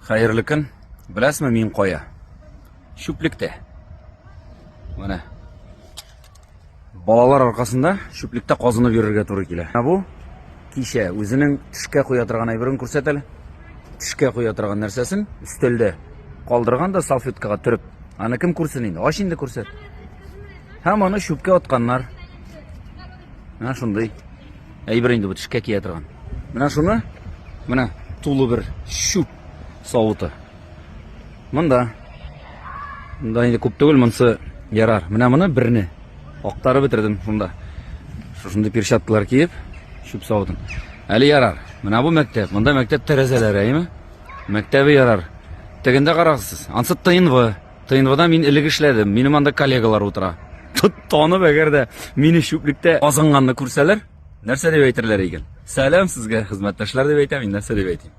Хәерле көн. Беләсезме, мин кая? Чүплектә. Менә. Балалар аркасында чүплектә казынып йөрергә туры килә. Менә бу кичә үзенең төшкә куя торган әйберен күрсәт әле. Төшкә куя торган нәрсәсен өстәлдә калдырган да салфеткага төреп. Аны кем күрсен инде? Ач инде күрсәт. Һәм аны чүпкә атканнар. Менә шундый әйбер инде бу тешкә кия торган. Менә шуны, менә тулы бер чүп савыты. Монда. Монда инде күп түгел, монысы ярар. Менә моны берне актарып бетердем шунда. Шушындый перчаткалар киеп, чүп савытын. Әле ярар. Менә бу мәктәп. Монда мәктәп тәрәзәләре, әйеме? Мәктәбе ярар. Тегендә карагыз сез. Ансы ТНВ. ТНВда мин элек эшләдем. Минем анда коллегалар утыра. Танып әгәр дә мине чүплектә казынганны күрсәләр, нәрсә дип әйтерләр икән? Сәлам сезгә, хезмәттәшләр дип әйтәм, инде нәрсә дип әйтим?